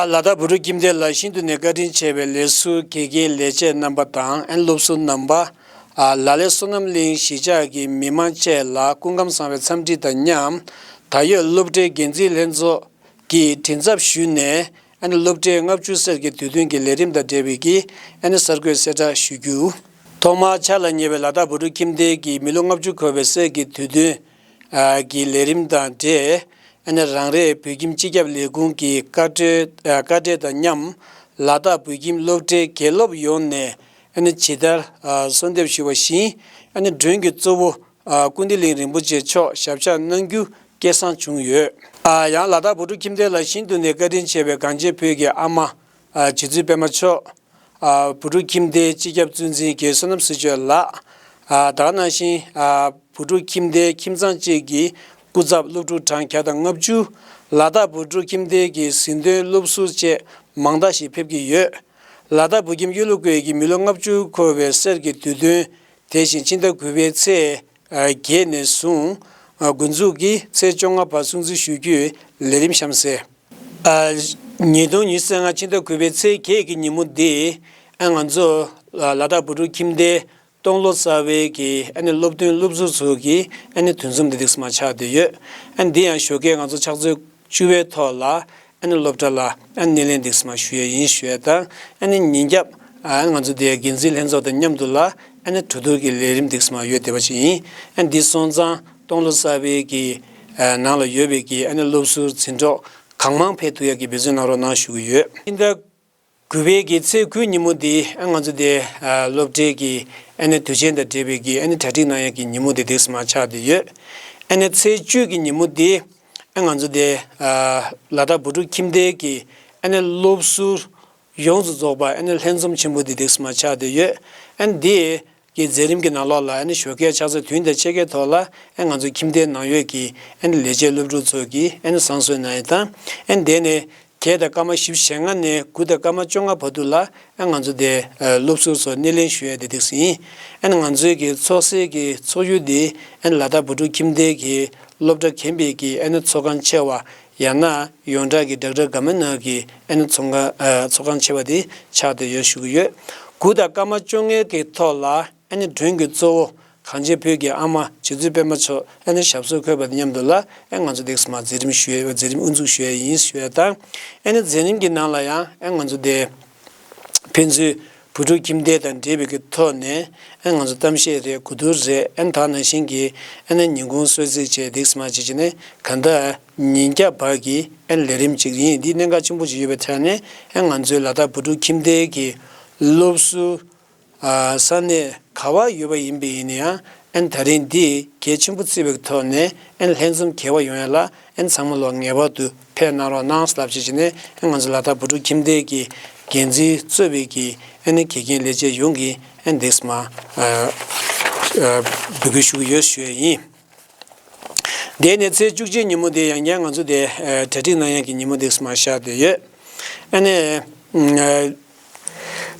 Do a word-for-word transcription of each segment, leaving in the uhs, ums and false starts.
ལ་དྭགས་བོད་ཕྲུག་ཁྱིམ་སྡེ་ལ་ཤིན་ཏུ་ནས་བཀའ་དྲིན་ཆེ་བའི་ལས་ཟུར་དགེ་རྒན་ལས་བྱེད་རྣམ་པ་དང་ཨན་སློབ་ཟུར་རྣམ་པ། ལ་ལས་བསོད་ནམས་གླིང་གཞིས་ཆགས་ཀྱི་མི་མང་བཅས་ལ་སྐུ་ཁམས་བཟང་བའི་འཚམས་འདྲི་དང་མཉམ། ད་ཡོད་སློབ་གྲྭའི་འགན་འཛིན་ལྷན་ཚོགས་ཀྱི་མགྲིན་ཚབ་ཞུས་ནས་ཨན་སློབ་གྲྭའི་ལྔ་བཅུ་སར་གྱི་དུས་སྟོན་གྱི་ལས་རིམ་དང་འབྲེལ་བའི་གི་ཨན་གསར་འགོད་གསལ་བསྒྲགས་ཞུ་རྒྱུ། ཐོག་མར་ཕྱག་ལ་ཉེ་བའི་ལ་དྭགས་བོད་ཕྲུག་ཁྱིམ་སྡེ་གི་མི་ལོ་ལྔ་བཅུ་འཁོར་བའི་སར་གྱི་དུས་སྟོན་གྱི་ལས་རིམ་དང་འབྲེལ། ཨ་ནི་རང་རེའི་བོད་ཁྱིམ་སྤྱི་ཁྱབ་ལས་ཁུངས་ཀྱི་བཀའ་འཁྲོལ་ཨ་བཀའ་འབྲེལ་དང་མཉམ། ལ་དྭགས་བོད་ཁྱིམ་སློབ་གྲྭའི་དགེ་སློབ་ཡོངས་ནས་ཨ་ནི་ཇི་ལྟར་ཨ་གསོལ་འདེབས་ཞུས་པ་བཞིན། ཨ་ནི་མགྲོན་གྱི་གཙོ་བོ་ཨ་ཀུན་བདེ་གླིང་རིན་པོ་ཆེ་མཆོག་ཞབས་བཅགས་གནང་རྒྱུ་སྐལ་བཟང་བྱུང་ཡོད། ཨ་ཡང་ལ་དྭགས་བོད་ཕྲུག་ཁྱིམ་སྡེ་ལ་ཤིན་ཏུ་ནས་བཀའ་དྲིན་ཆེ་བའི་གངས་ཅན་བོད་ཀྱི་ཨ་མ་ཨ་རྗེ་བཙུན་པད་མ་མཆོག་ཨ་བོད་ཕྲུག་ཁྱིམ་སྡེའི་སྤྱི་ཁྱབ་གཙོ་འཛིན་རྒན་བསོད་ནམས་ཟེར་སྤྱོད་ལགས། ཨ་ད་ག་ནང་བཞིན་ཨ་བོད་ཕྲུག་ཁྱིམ་སྡེའི་ཁྱིམ་ཚང་གཅིག་གི་སྐུ་ཚབ་སློབ་ཕྲུག་གྲངས་བརྒྱ་དང་ལྔ་བཅུ། ལ་དྭགས་བོད་ཕྲུག་ཁྱིམ་སྡེ་གི་གཟིགས་མདུན་སློབ་ཟུར་བཅས་མང་དག་ཞིག་ཕེབས་ཀྱི་ཡོད། ལ་དྭགས་བོད་ཁྱིམ་གཡུ་ལོ་ཀོན་གྱི་མི་ལོ་ལྔ་བཅུ་འཁོར་བའི་སར་གྱི་དུས་སྟོན། དེ་བཞིན་ཕྱི་ཟླ་དགུ་པའི་ཚེས་ཨ་བརྒྱད་ནས་བཟུང་ཨ་འགོ་འཛུགས་ཀྱིས་ཚེས་བཅོ་ལྔ་བར་སྲུང་བརྩི་ཞུ་རྒྱུའི་ལས་རིམ་གཤམ་གསལ། ཨ་ཉིས་སྟོང་ཉི་ཤུ་རྩ་ལྔ་ཕྱི་ཟླ་དགུ་པའི་ཚེས་བརྒྱད་ཀྱི་ཉིན་མོ་འདི་ཨ་ང་ཚོ་ལ་དྭགས་བོད་ཕྲུག་ཁྱིམ་སྡེ་སྟོང་ལོ་གསར་པའི་གི་ཨ་ནི་སློབ་སྟོན་སློབ་ཟུར་ཚོ་གི་ཨ་ནི་འདུ་འཛོམས་འདི་འདུག་སེ་མར་ཆགས་བསྡད་ཡོད། ཨ་འདི་ཡང་ཞོགས་ཀས་ང་ཚོ་ཕྱག་ཚོད་བཅུ་པའི་ཐོག་ལ་ཨ་ནི་སློབ་གྲྭ་ལ་ཨ་ནི་སྣེ་ལེན་འདུག་སེ་མར་ཞུ་ཡས་ཡིན་ཞུ་ཡས་དང་། ཨ་ནི་ཉིན་རྒྱབ་ཨ་ང་ཚོ་དེ་འགན་འཛིན་ལྷན་ཚོགས་དང་མཉམ་དུ་ལ་ཨ་ནི་གྲོས་བསྡུར་གྱི་ལས་རིམ་འདུག་སེ་མར་ཡོད་བསྡད་པ་ཅིག་ཡིན། ཨ་འདི་སོང་ཙང་སྟོང་ལོ་གསར་པའི་གི་ཨ་ནང་ལ་ཡོད་པའི་གི་ཨ་ནི་སློབ་ཟུར་འཛིན་གྲོགས་གང་མང་ཕེབས་ཐུབ་ཡས་ཀྱི་འབད་བརྩོན་གནང་རོགས་གནང་ཞུ་གི་ཡོད། ཨ་ནི་ད་དགུ་པའི་གི་ཚེས་དགུའི་ཉིན་མོ་འདི་ཨ་ང་ཚོ་དེ་ཨ་སློབ་གྲྭའི་གི་ཨ་ནི་དུས་ཆེན་དང་འབྲེལ་བའི་གི་ཨ་ནི་གྲ་སྒྲིག་གནང་ཡས་ཀྱི་ཉིན་མོ་དེ་འདུག་སེ་མར་ཆགས་བསྡད་ཡོད། ཨ་ནི་ཚེས་བཅུ་གི་ཉིན་མོ་འདི་ཨ་ང་ཚོ་དེ་ཨ་ལ་དྭགས་བོད་ཕྲུག་ཁྱིམ་སྡེའི་གི་ཨ་ནི་སློབ་ཟུར་ཡོངས་སུ་རྫོགས་པ་ཨ་ནི་ལྷན་འཛོམས་ཆེན་པོ་འདི་འདུག་སེ་མར་ཆགས་བསྡད་ཡོད། ཨ་ནི་འདི་གི་མཛད་རིམ་གྱི་ནང་ལོགས་ལ་ཨ་ནི་ཞོགས་ཀའི་ཕྱག་ཚོད་བདུན་དང་ཕྱེད་ཀའི་ཐོག་ལ་ཨ་ང་ཚོ་ཁྱིམ་སྡེའི་ནང་ཡོད་ཀྱི་ཨ་ནི་ལས་བྱེད་སློབ་ཕྲུག་ཚོ་གིས་ཨ་ནི་བསང་གསོལ་གནང་ཡས་དང་། ཨ་ནི་དེ་ནས་བརྒྱད་དང་སྐར་མ་བཞི་བཅུ་ཞེ་ལྔ་ནས་དགུ་དང་སྐར་མ་བཅོ་ལྔ་བར་དུ་ལ་ཨ་ང་ཚོ་དེ་ཨ་སློབ་ཟུར་ཚོ་སྣེ་ལེན་ཞུ་ཡས་དེ་འདུག་སེ་ཡིན། ཨ་ནི་ང་ཚོའི་གི་ཚོགས་སའི་གི་ཚོགས་ཡུལ་དེ་ཨ་ནི་ལ་དྭགས་བོད་ཕྲུག་ཁྱིམ་སྡེའི་གི་སློབ་གྲྭ་གཞན་པའི་གི་ཨ་ནི་ཚོགས་ཁང་ཆེ་བ། ཡང་ན་ཡོངས་གྲགས་ཀྱི་ཌོག་ཊར་གྷ་མ་ནར་གྱི་ཨ་ནི་ཚོགས་ཁང་ཨ་ཚོགས་ཁང་ཆེ་བ་དེ་ཆགས་བསྡད་ཡོད་ཞུ་གི་ཡོད། དགུ་དང་སྐར་མ་བཅོ་ལྔའི་གི་ཐོག་ལ་ཨ་ནི་མགྲོན་གྱི་གཙོ་བོ་གངས་ཅན་བོད་ཀྱི་ཨ་མ་རྗེ་བཙུན་པད་མ་མཆོག་ཨ་ནི་ཞབས་སོར་འཁོད་པ་དང་མཉམ་དུ་ལ་ཨ་ང་ཚོ་འདུག་སེ་མར་མཛད་རིམ་ཞུ་ཡས་མཛད་རིམ་དབུ་འཛུགས་ཞུ་ཡས་ཡིན་ཞུ་ཡས་དང་། ཨ་ནི་མཛད་རིམ་གྱི་ནང་ལ་ཡང་ཨ་ང་ཚོ་དེ་ཕན་ཚུན་བོད་ཕྲུག་ཁྱིམ་སྡེ་དང་འབྲེལ་བའི་གི་ཐོག་ནས་ཨ་ང་ཚོ་གཏམ་བཤད་རེད། གོ་བསྡུར་རེད། ཨ་ནི་ད་ག་ནང་བཞིན་གྱི་ཨ་ནི་ཉིན་གུང་གསོལ་ཚིགས་བཅས་འདུག་སེ་མར་བྱེད་ཀྱི་ནས་གང་ལྟར་ཉིན་རྒྱབ་བར་གྱི་ཨ་ནི་ལས་རིམ་ཅིག་ཡིན། འདི་གནད་འགག་ཆེན་པོ་ཅིག་ཡོད་པའི་ཐད་ནས་ཨ་ང་ཚོའི་ལ་དྭགས་བོད་ཕྲུག་ཁྱིམ་སྡེའི་གི་སློབ་ཟུར་ཨ་ས་གནས་ག་བར་ཡོད་པ་ཡིན་པ་ཡིན་ན་ཡང་ཨ་ནི་ད་རིང་འདི་གལ་ཆེན་པོ་བརྩིས་པའི་ཐོག་ནས་ཨ་ནི་ལྷན་འཛོམས་དགེ་བ་ཡོང་ཡ་ལ་ཨ་ནི་ཚང་མ་ལོ་ངེས་པར་དུ་ཕེབས་གནང་རོགས་གནང་ལབ་བྱས་བྱས་ནས་ཨ་ང་ཚོ་ལ་དྭགས་བོད་ཕྲུག་ཁྱིམ་སྡེ་གི་འགན་འཛིན་གཙོས་པའི་གི་ཨ་ནི་དགེ་རྒན་ལས་བྱེད་ཡོངས་ཀྱིས་ཨ་ནི་འདུག་སེ་མར་ཨ་ཨ་འབོད་སྐུལ་ཞུ་གི་ཡོད་ཞུ་ཡས་ཡིན། དེ་ནས་ཚེས་བཅུ་གཅིག་ཉིན་མོ་དེ་ཡང་བསྐྱར་ང་ཚོ་དེ་ཨ་གྲ་སྒྲིག་གནང་ཡས་ཀྱི་ཉིན་མོ་འདུག་སེ་མར་ཆགས་བསྡད་ཡོད། ཨ་ནི་ཨ་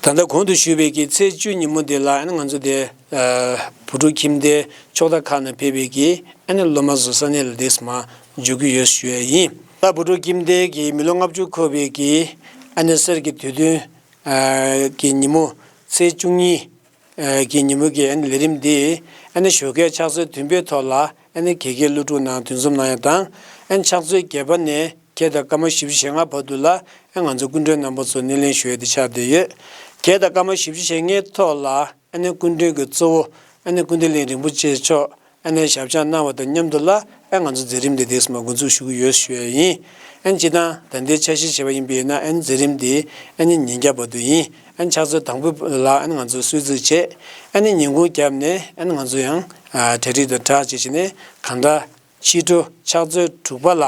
ད་ལྟ་གོང་དུ་ཞུས་པའི་གི་ཚེས་བཅུ་ཉིན་མོ་དེ་ལ་ཨ་ནི་ང་ཚོ་དེ་ཨ་བོད་ཕྲུག་ཁྱིམ་སྡེ་ཕྱོགས་མཐའ་ཁག་ནས་ཕེབས་པའི་གི་ཨ་ནི་སློབ་མ་ཚོ་ས་གནས་ལ་འདུག་སེ་མར་འབྱོར་གྱི་ཡོད་ཞུ་ཡས་ཡིན། ད་བོད་ཕྲུག་ཁྱིམ་སྡེ་གི་མི་ལོ་ལྔ་བཅུ་འཁོར་བའི་གི་ཨ་ནི་སར་གྱི་དུས་སྟོན་ཨ་གི་ཉིན་མོ་ཚེས་བཅུ་གཉིས་ཨ་གི་ཉིན་མོ་གི་ཨ་ནི་ལས་རིམ་འདི་ཨ་ནི་ཞོགས་ཀའི་ཕྱག་ཚོད་བདུན་པའི་ཐོག་ལ་ཨ་ནི་དགེ་རྒན་སློབ་ཕྲུག་རྣམས་འདུ་འཛོམས་གནང་ཡས་དང་། ཨ་ནི་ཕྱག་ཚོད་བརྒྱད་པ་ནས་བརྒྱད་དང་སྐར་མ་བཞི་བཅུ་ཞེ་ལྔ་བར་དུ་ལ་ཨ་ང་ཚོ་སྐུ་མགྲོན་རྣམ་པ་ཚོ་སྣེ་ལེན་ཞུ་ཡས་དེ་ཆགས་བསྡད་ཡོད། བརྒྱད་དང་སྐར་མ་བཞི་བཅུ་ཞེ་ལྔའི་ཐོག་ལ་ཨ་ནི་སྐུ་མགྲོན་གྱི་གཙོ་བོ་ཨ་ནི་ཀུན་བདེ་གླིང་རིན་པོ་ཆེ་མཆོག་ཨ་ནི་ཞབས་བཅགས་གནང་བ་དང་མཉམ་དུ་ལ་ཨ་ང་ཚོ་མཛད་རིམ་འདི་འདུག་སེ་མར་འགོ་འཛུགས་ཞུ་གི་ཡོད་ཞུ་ཡས་ཡིན། ཨ་ནི་སྤྱིར་བཏང་ད་ལྟའི་འཆར་གཞི་བྱས་པ་ཡིན་པ་ཡིན་ན་ཨ་ནི་མཛད་རིམ་འདི་ཨ་ནི་ཉིན་རྒྱབ་བར་དུ་ཡིན། ཨ་ནི་ཕྱག་ཚོད་དང་པོའི་ལ་ཨ་ནི་ང་ཚོ་གསོལ་ཚིགས་བྱས། ཨ་ནི་ཉིན་གུང་རྒྱབ་ནས་ཨ་ནི་ང་ཚོ་ཡང་ཨ་གྲ་སྒྲིག་དང་སྦྲགས་བྱས་བྱས་ནས་གང་ལྟར་ཕྱི་དྲོ་ཕྱག་ཚོད་དྲུག་པ་ལ་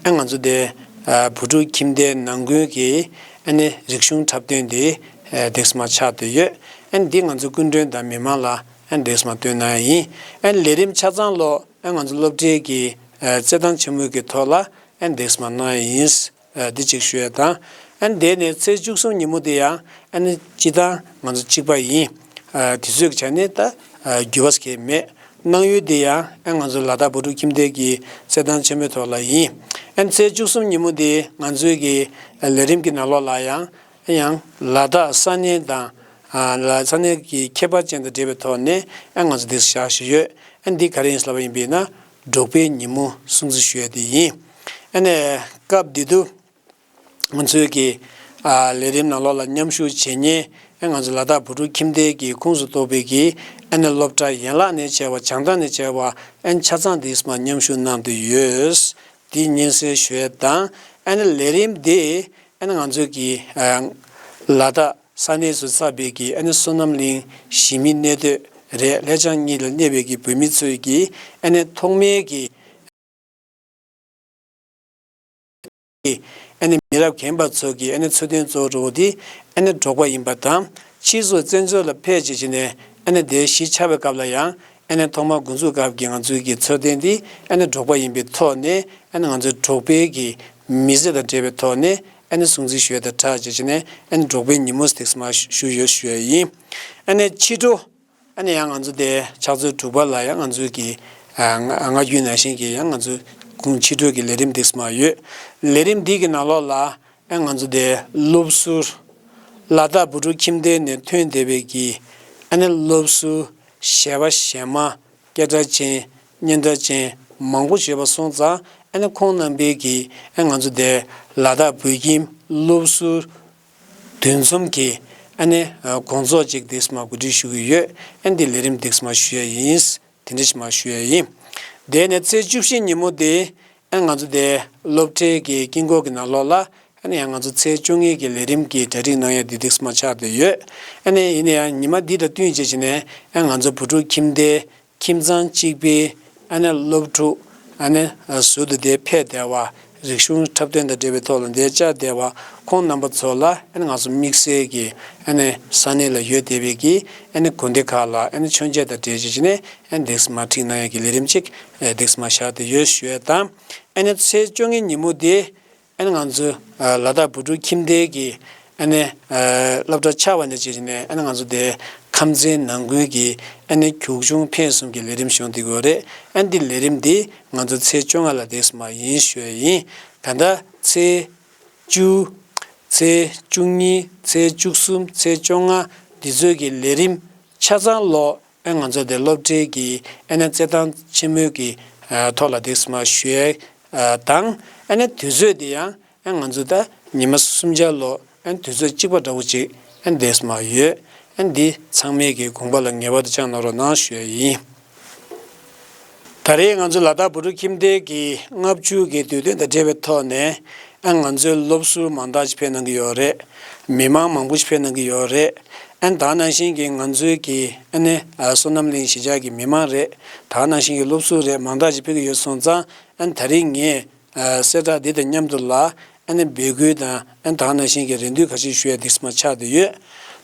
ཨ་ང་ཚོ་དེ་ཨ་བོད་ཕྲུག་ཁྱིམ་སྡེ་ནང་ཁུལ་གྱི་ཨ་ནི་རིག་གཞུང་འཁྲབ་སྟོན་དེ་ཨ་འདུག་སེ་མར་ཆགས་བསྡད་ཡོད། ཨ་ནི་འདི་ང་ཚོ་སྐུ་མགྲོན་དང་མི་མང་ལ་ཨ་ནི་འདུག་སེ་མར་སྟོན་གནང་ཡས་ཡིན། ཨ་ནི་ལས་རིམ་ཆ་ཚང་ལོ་ཨ་ང་ཚོ་སློབ་གྲྭའི་གི་ཨ་རྩེད་ཐང་ཆེན་མོའི་གི་ཐོག་ལ་ཨ་ནི་འདུག་སེ་མར་གནང་ཡས་ཡིན། ཨ་འདི་གཅིག་ཞུ་ཡས་དང་། ཨ་ནི་དེ་ནས་ཚེས་བཅུ་གསུམ་ཉིན་མོ་དེ་ཡང་ཨ་ནི་སྤྱིར་བཏང་ང་ཚོ་གཅིག་པ་ཡིན། ཨ་དུས་ཚོད་ཀྱི་ཆ་ནས་ད་ཨ་འགྱུར་བ་གང་ཡང་མེད། གནང་ཡུལ་དེ་ཡང་ཨ་ང་ཚོ་ལ་དྭགས་བོད་ཕྲུག་ཁྱིམ་སྡེ་གི་རྩེད་ཐང་ཆེན་མོའི་ཐོག་ལ་ཡིན། ཨ་ཚེས་བཅུ་གསུམ་ཉིན་མོ་དེ་ང་ཚོའི་གི་ལས་རིམ་གྱི་ནང་ལོགས་ལ་ཡང་ཡང་ལ་དྭགས་ས་གནས་དང་ལ་ས་གནས་ཀྱི་ཁྱད་པར་ཅན་དང་འབྲེལ་བའི་ཐོག་ནས་ཨ་ང་ཚོ་འདི་བཞག་བཞིན་ཡོད། ཨ་འདི་ག་རེ་ཡིན་ཟེར་ལབ་པ་ཡིན་པས་ན་འབྲོག་པའི་ཉིན་མོ་སྲུང་བརྩི་ཞུ་ཡ་དེ་ཡིན། ཨ་ནས་སྐབས་འདི་དུ་ང་ཚོའི་གི་ལས་རིམ་ནང་ལོགས་ལ་མཉམ་ཞུགས་བྱེད་མཁན་ཨ་ང་ཚོ་ལ་དྭགས་བོད་ཕྲུག་ཁྱིམ་སྡེ་གི་ཁོངས་སུ་གཏོགས་པའི་གི་ཨ་ནི་སློབ་གྲྭ་ཡན་ལག་ནས་བྱས་པ་བྱང་ཐང་ནས་བྱས་པ་ཨ་ནི་ཆ་ཚང་འདིས་མ་མཉམ་ཞུགས་གནང་དུ་ཡོད། འདི་སྙན་སེང་ཞུ་ཡ་དང་ཨ་ནི་ལས་རིམ་འདི་ཨ་ནི་ང་ཚོའི་གི་ལ་དྭགས་ས་གནས་སུ་ཚགས་པའི་གི་ཨ་ནི་བསོད་ནམས་གླིང་གཞིས་མི་གནས་སྡོད་རེད། ལྷ་ལྕང་གཉིས་ལ་གནས་པའི་གི་བོད་མི་ཚོའི་གི་ཨ་ནི་ཐོག་མའི་གི་ཨ་ནི་མི་རབས་རྒན་པ་ཚོ་གི་ཨ་ནི་འཚོ་རྟེན་གཙོ་བོ་དེ་ཨ་ནི་འབྲོག་པ་ཡིན་པ་དང་། ཕྱིས་སུ་བཙན་བྱོལ་ལ་ཕེབས་བྱས་བྱས་ནས་ཨ་ནི་དེའི་གཞིས་ཆགས་པའི་སྐབས་ལ་ཡང་ཨ་ནི་ཐོག་མར་འགོ་འཛུགས་སྐབས་ཀྱི་ང་ཚོའི་གི་འཚོ་རྟེན་དེ་ཨ་ནི་འབྲོག་པ་ཡིན་པའི་ཐོག་ནས་ཨ་ནི་ང་ཚོའི་འབྲོག་པའི་གི་མི་ཚེ་དང་འབྲེལ་བའི་ཐོག་ནས་ཨ་ནི་སྲུང་བརྩི་ཞུ་ཡ་དང་སྦྲགས་བྱས་བྱས་ནས་ཨ་ནི་འབྲོག་པའི་ཉིན་མོ་དེ་མ་ཞུ་ཡོད་ཞུ་ཡ་ཡིན། ཨ་ནི་ཕྱི་དྲོ། ཨ་ནི་ཡང་ང་ཚོ་དེ་ཕྱག་ཚོད་དྲུག་པ་ལ་ཡང་ང་ཚོའི་གི་ཨ་སྔ་སྔ་རྒྱུན་ནང་བཞིན་གྱི་ཡང་ང་ཚོ་གུང་ཕྱི་དྲོ་གི་ལས་རིམ་འདེགས་མ་ཡོད། ལས་རིམ་འདི་གི་ནང་ལོགས་ལ་ཨ་ང་ཚོ་དེ་སློབ་ཟུར་ལ་དྭགས་བོད་ཕྲུག་ཁྱིམ་སྡེ་ནས་ཐོན་བསྡད་པའི་གི་ཨ་ནི་སློབ་ཟུར་གཞས་པ་གཞས་མ་སྐད་གྲགས་ཅན་སྙན་གྲགས་ཅན་མང་པོ་ཡོད་པ་སོང་ཙང་ཨ་ནི་ཁོང་རྣམ་པའི་གི་ཨ་ང་ཚོ་དེ་ལ་དྭགས་བོད་ཁྱིམ་སློབ་ཟུར་འདུ་འཛོམས་ཀྱི་ཨ་ནི་དགོང་ཚོགས་ཅིག་འདེགས་མ་གོ་སྒྲིག་ཞུ་གི་ཡོད། ཨ་འདི་ལས་རིམ་འདེགས་མ་ཞུ་ཡ་ཡིན། དེ་འདྲ་ཞིག་མ་ཞུ་ཡ་ཡིན། དེ་ནས་ཚེས་བཅུ་བཞི་ཉིན་མོ་དེ་ཨ་ང་ཚོ་དེ་སློབ་གྲྭའི་གི་དཀྱིལ་འཁོར་གྱི་ནང་ལོགས་ལ་ཨ་ནི་ཡང་ང་ཚོ་ཚེས་བཅོ་ལྔའི་གི་ལས་རིམ་གྱི་གྲ་སྒྲིག་གནང་ཡ་དེ་འདེགས་མ་ཆགས་བསྡད་ཡོད། ཨ་ནི་ཡིན་ན་ཡང་ཉི་མ་འདི་དང་བསྟུན་བྱས་བྱས་ནས་ཨ་ང་ཚོ་བོད་ཕྲུག་ཁྱིམ་སྡེ་ཁྱིམ་ཚང་གཅིག་པའི་ཨ་ནི་སློབ་ཕྲུག་ཨ་ནི་ཟུར་དུ་དེ་ཕེབས་བསྡད་པ། རིག་གཞུང་འཁྲབ་སྟོན་དང་འབྲེལ་བའི་ཐོག་ལ་འདིར་བཅར་བསྡད་པ་ཁོང་རྣམ་པ་ཚོ་ལ་ཨ་ནི་ང་ཚོ་དམིགས་བསལ་གྱི་ཨ་ནི་ས་གནས་ལ་ཡོད་བསྡད་པའི་གི་ཨ་ནི་དགོན་སྡེ་ཁག་ལ་ཨ་ནི་མཆོད་མཇལ་དང་འབྲེལ་བྱས་བྱས་ནས་ཨ་ནི་འདེགས་མ་ཁྲིད་གནང་ཡས་ཀྱི་ལས་རིམ་ཅིག་འདེགས་མ་བཞག་བསྡད་ཡོད་ཞུ་ཡས་དང་། ཨ་ནི་ཚེས་བཅོ་ལྔའི་ཉིན་མོ་དེ་ཨ་ནི་ང་ཚོ་ལ་དྭགས་བོད་ཕྲུག་ཁྱིམ་སྡེ་གི་ཨ་ནི་སློབ་གྲྭ་ཆགས་པ་ནས་བྱས་ནས་ཨ་ནི་ང་ཚོ་དེ་ཁམས་ཚན་ནང་ཁུལ་གྱི་ཨ་ནི་གྱོང་ཆུང་ཕུན་སུམ་གྱི་ལས་རིམ་ཞུ་བསྡད་ཡོད་རེད། ཨ་ནི་འདི་ལས་རིམ་འདི་ང་ཚོ་ཚེས་བཅོ་ལྔ་ལ་འདེགས་མ་ཡིན་ཞུ་ཡ་ཡིན། ད་ལྟ་ཚེས་བཅུ། ཚེས་བཅུ་གཉིས། ཚེས་བཅུ་གསུམ། ཚེས་བཅོ་ལྔ་འདི་ཚོའི་གི་ལས་རིམ་ཆ་ཚང་ལོ། ཨ་ང་ཚོ་དེ་སློབ་གྲྭའི་གི་ཨ་ནི་རྩེད་ཐང་ཆེན་མོའི་གི་ཨ་ཐོག་ལ་འདེགས་མ་ཞུ་ཡས་ཨ་དང་ཨ་ནི་དུས་ཚོད་དེ་ཡང་ཨ་ང་ཚོ་ད་ཉི་མ་གསུམ་ཆར་ལོ་ཨ་ནི་དུས་ཚོད་གཅིག་པ་འདྲ་བོ་ཅིག་ཨ་ནི་འདེགས་མ་ཡོད། ཨ་ནི་འདི་ཚང་མས་གི་དགོངས་པ་ལ་ངེས་པར་དུ་བཅངས་གནང་རོགས་གནང་ཞུ་ཡས་ཡིན། ད་རེས་ང་ཚོ་ལ་དྭགས་བོད་ཕྲུག་ཁྱིམ་སྡེ་གི་ལྔ་བཅུ་གི་དུས་སྟོན་དང་འབྲེལ་བའི་ཐོག་ནས་ཨ་ང་ཚོའི་སློབ་ཟུར་མང་དག་ཅིག་ཕེབས་གནང་གི་ཡོད་རེད། མི་མང་མང་པོ་ཞིག་ཕེབས་གནང་གི་ཡོད་རེད། ཨ་ནི་ད་ག་ནང་བཞིན་གྱི་ང་ཚོའི་གི་ཨ་ནི་ཨ་བསོད་ནམས་གླིང་གཞིས་ཆགས་ཀྱི་མི་མང་རེད། ད་ག་ནང་བཞིན་གྱི་སློབ་ཟུར་རེད། མང་དག་ཅིག་ཕེབས་ཀྱི་ཡོད་སོང་ཙང་ཨ་ནི་ད་རིང་ངས་ཨ་གསལ་བསྒྲགས་འདི་དང་མཉམ་དུ་ལ་ཨ་ནི་འབོད་སྐུལ་དང་ཨ་ནི་ད་ག་ནང་བཞིན་གྱི་རེ་འདུན་ཁ་ཤས་ཞུ་ཡ་འདི་མ་ཆགས་བསྡད་ཡོད།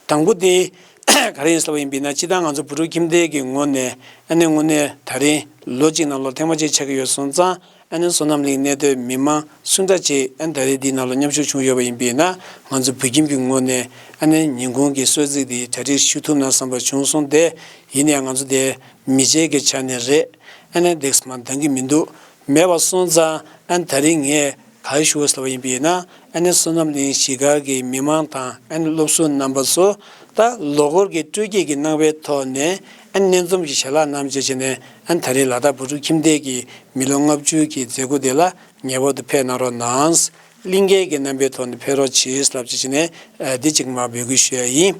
དང་པོ་དེ་ག་རེ་ཡིན་ཟེར་བ་ཡིན་པས་ན་སྤྱིར་བཏང་ང་ཚོ་བོད་ཕྲུག་ཁྱིམ་སྡེ་གི་ངོས་ནས་ཨ་ནི་དངོས་གནས་ད་རིང་ལོ་གཅིག་ནང་ལོགས་ཐེངས་མ་གཅིག་ཆགས་ཀྱི་ཡོད་སོང་ཙང་། ཨ་ནི་བསོད་ནམས་གླིང་གནས་སྡོད་མི་མང་སུ་འདྲ་ཅིག་ཨ་ནི་ད་རེས་འདིའི་ནང་ལ་མཉམ་ཞུགས་བྱུང་ཡོད་པ་ཡིན་པས་ན་ང་ཚོ་བོད་ཁྱིམ་གྱི་ངོས་ནས་ཨ་ནི་ཉིན་གུང་གི་གསོལ་ཚིགས་འདི་གྲ་སྒྲིག་ཞུ་ཐུབ་ན་བསམ་པ་བྱུང་སོང་སྟེ། ཡིན་ཡང་ང་ཚོ་དེ་མི་ཆེན་གྱི་ཆ་ནས་རེད། ཨ་ནི་འདེགས་མ་འདང་གི་མི་འདུག་མེད་པ་སོང་ཙང་ཨ་ནི་ད་རིང་ངས་ག་རེ་ཞུ་དགོས་ཟེར་བ་ཡིན་པས་ན་ཨ་ནི་བསོད་ནམས་གླིང་གཞིས་སྒར་གྱི་མི་མང་དང་ཨ་ནི་སློབ་ཟུར་རྣམ་པ་ཚོ། ད་ལོ་འཁོར་གྱི་སྤྲོ་སྐྱིད་ཀྱི་གནང་བའི་ཐོག་ནས་ཨ་ནི་སྣེ་འཛོམས་ཀྱི་ཞལ་ལག་གནང་བྱས་བྱས་ནས་ཨ་ནི་ད་རེས་ལ་དྭགས་བོད་ཕྲུག་ཁྱིམ་སྡེ་གི་མི་ལོ་ལྔ་བཅུ་གི་མཛད་སྒོ་དེ་ལ་ངེས་པར་དུ་ཕེབས་གནང་རོགས་གནང་། གླིང་གའི་གི་རྣམ་པའི་ཐོག་ནས་ཕེབས་རོགས་གྱིས་ལབ་བྱས་བྱས་ནས་ཨ་འདི་གཅིག་མ་འབོད་སྐུལ་ཞུ་ཡ་ཡིན།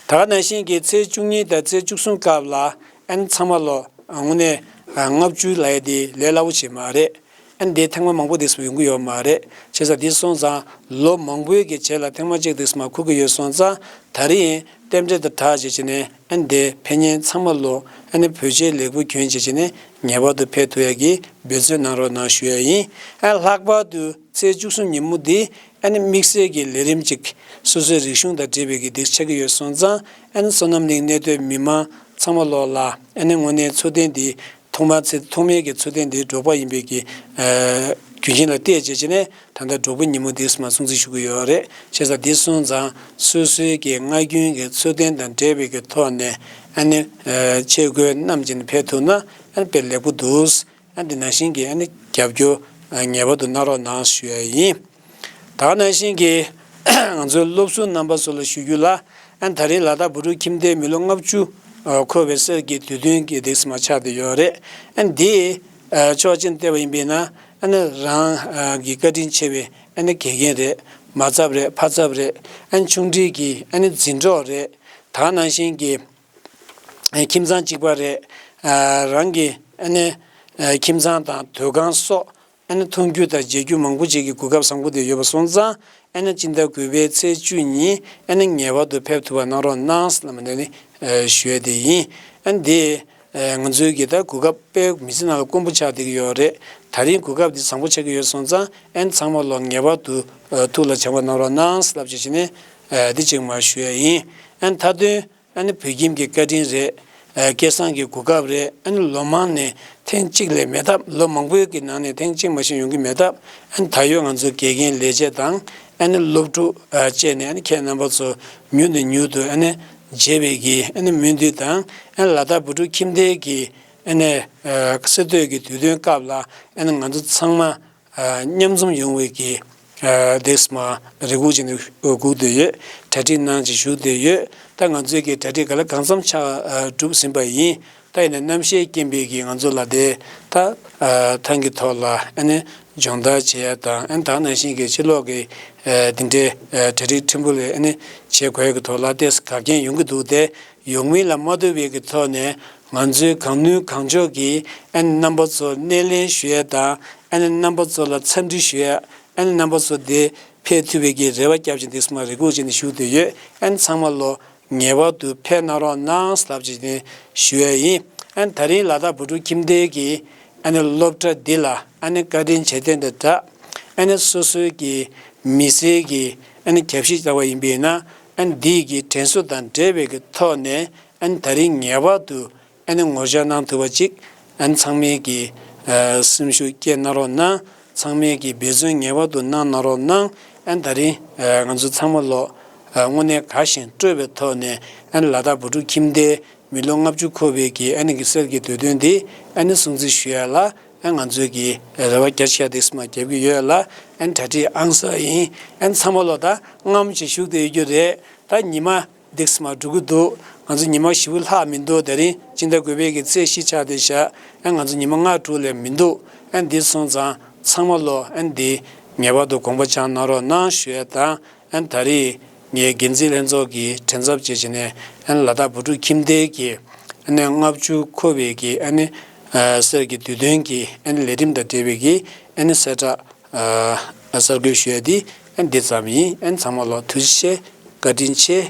ད་ག་ནང་བཞིན་གྱི་ཚེས་བཅུ་གཉིས་དང་ཚེས་བཅུ་གསུམ་སྐབས་ལ་ཨ་ནི་ཚང་མ་ལོ་དངོས་གནས་ལྔ་བཅུ་ལབ་ཡ་དེ་ལས་སླ་བོ་ཞིག་མ་རེད། ཨ་ནི་དེ་ཐེངས་མ་མང་པོ་དེ་ཚོ་ཡོང་གི་ཡོད་མ་རེད། བྱས་ཙང་དེ་སོང་ཙང་ལོ་མང་པོའི་གི་རྗེས་ལ་ཐེངས་མ་གཅིག་དེ་ཚོ་མ་འཁུར་གི་ཡོད་སོང་ཙང་ད་རེས་རྟེན་འབྲེལ་དང་སྦྲགས་བྱས་བྱས་ནས་ཨ་ནི་དེ་ཕེབས་མཁན་ཚང་མ་ལོ་ཨ་ནི་བོད་ཆས་ལེགས་པོ་གྱོན་བྱས་བྱས་ནས་ངེས་པར་དུ་ཕེབས་ཐུབ་ཡ་གི་འབད་བརྩོན་གནང་རོགས་གནང་ཞུ་ཡ་ཡིན། ཨ་ལྷག་པར་དུ་ཚེས་བཅུ་གསུམ་ཉིན་མོ་འདི་ཨ་ནི་དམིགས་བསལ་གྱི་ལས་རིམ་གཅིག་སོ་སོའི་རིག་གཞུང་དང་འབྲེལ་བའི་གི་འདི་ཆགས་ཀྱི་ཡོད་སོང་ཙང་ཨ་ནི་བསོད་ནམས་གླིང་གནས་སྡོད་མི་མང་ཚང་མ་ལོ་ལ་ཨ་ནི་དངོས་གནས་འཚོ་རྟེན་འདི་ཐོག་མ་ཚེ་ཐོག་མའི་གི་འཚོ་རྟེན་འདི་འབྲོག་པ་ཡིན་པའི་གི་ཨ་རྒྱུ་རྐྱེན་ལ་བལྟས་བྱས་བྱས་ནས་ད་ལྟ་འབྲོག་པའི་ཉིན་མོ་འདི་མ་སྲུང་བརྩི་ཞུ་གི་ཡོད་རེད། བྱས་ཙང་འདི་སོང་ཙང་སོ་སོའི་གི་སྔ་རྒྱུན་གི་འཚོ་རྟེན་དང་འབྲེལ་བའི་གི་ཐོག་ནས་ཨ་ནི་ཨ་ཆས་གོས་བསྣམས་བྱས་ནས་ཕེབས་ཐུབ་ན་ ཨ་ནི་དཔེ་ལེགས་པོ་འདུག་ཨ་ནི་དེ་ནང་བཞིན་གྱི་ཨ་ནི་རྒྱབ་སྐྱོར་ངེས་པར་དུ་གནང་རོགས་གནང་ཞུ་ཡ་ཡིན། ད་ག་ནང་བཞིན་གྱི་ང་ཚོའི་སློབ་ཟུར་རྣམ་པ་ཚོ་ལ་ཞུ་རྒྱུ་ལ། ཨ་ནི་ད་རིང་ལ་དྭགས་བོད་ཕྲུག་ཁྱིམ་སྡེའི་མི་ལོ་ལྔ་བཅུ་འཁོར་བའི་གསེར་གྱི་དུས་སྟོན་གྱི་འདེགས་སྨ་ཆགས་བསྡད་ཡོད་རེད། ཨ་ནི་འདི་ཕྱོགས་གཅིག་ནས་བལྟས་པ་ཡིན་པས་ན། ཨ་ནི་རང་གི་བཀའ་དྲིན་ཆེ་བའི་ཨ་ནི་དགེ་རྒན་རེད། མ་ཚབ་རེད། ཕ་ཚབ་རེད། ཨ་ནི་ཆུང་འདྲིས་ཀྱི་ཨ་ནི་འཛིན་གྲོགས་རེད། ད་ག་ནང་བཞིན་གྱི་ཁྱིམ་ཚང་གཅིག་པ་རེད། རང་གི་ཨ་ནི་ཁྱིམ་ཚང་དང་སྡོད་ཁང་སོགས་ཨ་ནི་མཐོང་རྒྱུ་དང་མཇལ་རྒྱུ་མང་པོ་ཅིག་གི་གོ་སྐབས་བཟང་པོ་དེ་ཡོད་པ་སོང་ཙང་། ཨ་ནི་སྤྱི་ཟླ་དགུ་པའི་ཚེས་བཅུ་ཉིན་ཨ་ནི་ངེས་པར་དུ་ཕེབས་ཐུབ་པ་གནང་རོགས་གནང་ལབ་ནས་ནི་ཞུ་ཡ་དེ་ཡིན། ཨ་ནི་དེ་ང་ཚོའི་གི་ད་གོ་སྐབས་དཔེ་མི་ཚེ་ནང་ལ་དཀོན་པོ་ཆགས་བསྡད་ཀྱི་ཡོད་རེད། ད་རིང་གོ་སྐབས་འདི་བཟང་པོ་ཆགས་ཀྱི་ཡོད་སོང་ཙང་། ཨ་ནི་ཚང་མ་ལོ་ངེས་པར་དུ་ཐུགས་ལ་བྱ་བ་གནང་རོགས་གནང་ལབ་བྱས་བྱས་ནས་འདི་གཅིག་མ་ཞུ་ཡ་ཡིན། ཨ་ནི་མཐའ་དོན། ཨ་ནི་བོད་ཁྱིམ་གྱི་བཀའ་དྲིན་རེད། ཨ་སྐལ་བཟང་གི་གོ་སྐབས་རེད། ཨ་ནི་ལོ་མང་ནས་ཐེངས་གཅིག་ལས་མེད་སྟབས། ལོ་མང་པོའི་གི་ནང་ནས་ཐེངས་གཅིག་མ་ཞིག་ཡོང་གི་མེད་སྟབས། ཨ་ནི་ད་ཡོད་ང་ཚོའི་དགེ་རྒན་ལས་བྱེད་དང་ཨ་ནི་སློབ་ཕྲུག་ཨ་བཅས་ནས། ཨ་ནི་ཁྱེད་རྣམ་པ་ཚོ་མྱུར་ནས་མྱུར་དུ་ཨ་ནི་མཇལ་བའི་གི་ཨ་ནི་སྨོན་འདུན་དང་། ཨ་ནི་ལ་དྭགས་བོད་ཕྲུག་ཁྱིམ་སྡེའི་གི་ཨ་ནི་ཨ་གསེར་གཏོད་ཀྱི་དུས་སྟོན་སྐབས་ལ་ཨ་ནི་ང་ཚོ་ཚང་མ་ཨ་མཉམ་འཛོམས་ཡོང་བའི་གི་ཨ་འདེགས་སྨ་རེ་སྒུག་བྱས་ནས་སྒུག་བསྡད་ཡོད། གྲ་སྒྲིག་གནང་བྱས་བཞུགས་བསྡད་ཡོད། ད་ང་ཚོའི་གི་གྲ་སྒྲིག་ག་ལེ་གང་འཚམ་ཆགས་ཨ་གྲུབ་ཟིན་པ་ཡིན། ད་ཡིན་ན་གནམ་གཤིས་རྐྱེན་པས་གི་ང་ཚོ་ལ་དེ་ད་ཨ་ཐང་གི་ཐོག་ལ་ཨ་ནི་སྦྱོང་བརྡར་བྱེད་ཡ་དང་། ཨ་ནི་ད་ནང་བཞིན་གི་ཕྱི་ལོགས་གི་ཨ་དེ་འདྲའི་ཨ་གྲ་སྒྲིག་ཕྲན་བུ་ལས་ཨ་ནི་བྱེད་དགོས་ཡ་གི་ཐོག་ལ་ཏོག་ཙམ་འགལ་རྐྱེན་ཡོང་གི་འདུག་སྟེ། ཡོང་མིན་ལ་མ་ལྟོས་པའི་གི་ཐོག་ནས་ང་ཚོའི་གང་ནུས་གང་ལྕོགས་ཀྱིས་ཨ་ནི་རྣམ་པ་ཚོར་སྣེ་ལེན་ཞུ་ཡ་དང་། ཨ་ནི་རྣམ་པ་ཚོ་ལ་འཚམས་འདྲི་ཞུ་ཡ། ཨ་ནི་རྣམ་པ་ཚོ་དེ་ཕེབས་ཐུབ་པའི་གི་རེ་བ་བརྒྱབ་བྱས་འདེགས་སྨ་རེ་སྒུག་བྱས་ནས་བཞུགས་བསྡད་ཡོད། ཨ་ནི་ཚང་མ་ལོ་ངེས་པར་དུ་ཕེབས་གནང་རོགས་གནང་ལབ་བྱས་ནས་ཞུ་ཡ་ཡིན། ཨ་ནི་ད་རིང་ལ་དྭགས་བོད་ཕྲུག་ཁྱིམ་སྡེའི་གི་ཨ་ནི་སློབ་གྲྭ་འདི་ལ་ཨ་ནི་བཀའ་དྲིན་ཆེ་དོན་དང་སྦྲགས། ཨ་ནི་སོ་སོའི་གི་མི་ཚེའི་གི་ཨ་ནི་ཁྱབ་བཤད་ལྟ་བ་ཡིན་པས་ན། ཨ་ནི་འདིའི་གི་དྲན་གསོ་དང་འབྲེལ་བའི་གི་ཐོག་ནས། ཨ་ནི་ད་རིང་ངེས་པར་དུ་ཨ་ནི་ངོ་ཤེས་གནང་ཐུབ་པ་ཅིག་ཨ་ནི་ཚང་མས་ཀྱི་ཨ་སེམས་ཤུགས་སྐྱེད་གནང་རོགས་གནང་། ཚང་མས་ཀྱི་འབད་བརྩོན་ངེས་པར་དུ་གནང་གནང་རོགས་གནང་། ཨ་ནི་ད་རིང་ཨ་ང་ཚོ་ཚང་མ་ལོ་ཨ་དངོས་གནས་དགའ་ཞིང་སྤྲོ་བའི་ཐོག་ནས། ཨ་ནི་ལ་དྭགས་བོད་ཕྲུག་ཁྱིམ་སྡེའི་མི་ལོ་ལྔ་བཅུ་འཁོར་བའི་གི་ཨ་ནི་གི་གསེར་གྱི་དུས་སྟོན་འདི་ཨ་ནི་སྲུང་བརྩི་ཞུ་ཡ་ལ་ཨ་ང་ཚོས་ཀྱི་རེ་བ་རྒྱ་ཆེ་འདེགས་སྨ་རྒྱབ་ཀྱི་ཡོད་ལ། ཨ་ནི་གྲ་སྒྲིག་ཨང་གསར་ཡིན། ཨ་ནི་ཚང་མ་ལོ་ད་ངམ་ཅིག་བཞུགས་བསྡད་ཡོད་རྒྱུ་རེད། ད་ཉི་མ་འདེགས་སྨ་འགྲོ་གི་འདུག་ང་ཚོ་ཉི་མ་ཞེ་པོ་ལྷག་མི་འདུག་དེ་རིང་སྤྱི་ཟླ་དགུ་པའི་གི་ཚེས་བཞི་ཆགས་བསྡད་ཤག་ཨ་ང་ཚོ་ཉི་མ་ལྔ་དྲུག་ལས་མི་འདུག་ཨ་འདི་སོང་ཙང་ཚང་མ་ལོ་ཨ་འདི་ངེས་པར་དུ་དགོངས་པ་འཇགས་གནང་རོགས་གནང་ཞུ་ཡ་དང་། ཨ་ད་རེས་ངའི་འགན་འཛིན་ལྷན་ཚོགས་ཀྱི་མགྲིན་ཚབ་བྱས་བྱས་ནས། ཨ་ལ་དྭགས་བོད་ཕྲུག་ཁྱིམ་སྡེའི་གི་ཨ་ནི་ལྔ་བཅུ་འཁོར་བའི་གི་ཨ་ནི་ཨ་གསེར་གྱི་དུས་སྟོན་གྱི་ཨ་ནི་ལས་རིམ་དང་འབྲེལ་བའི་གི་ཨ་ནི་གསལ་བསྒྲགས་ཨ་གསར་འགོད་ཞུ་ཡ་འདི་ཨ་འདི་ཙམ་ཡིན། ཨ་ཚང་མ་ལོ་ཐུགས་རྗེ་ཆེ། བཀའ་དྲིན་ཆེ།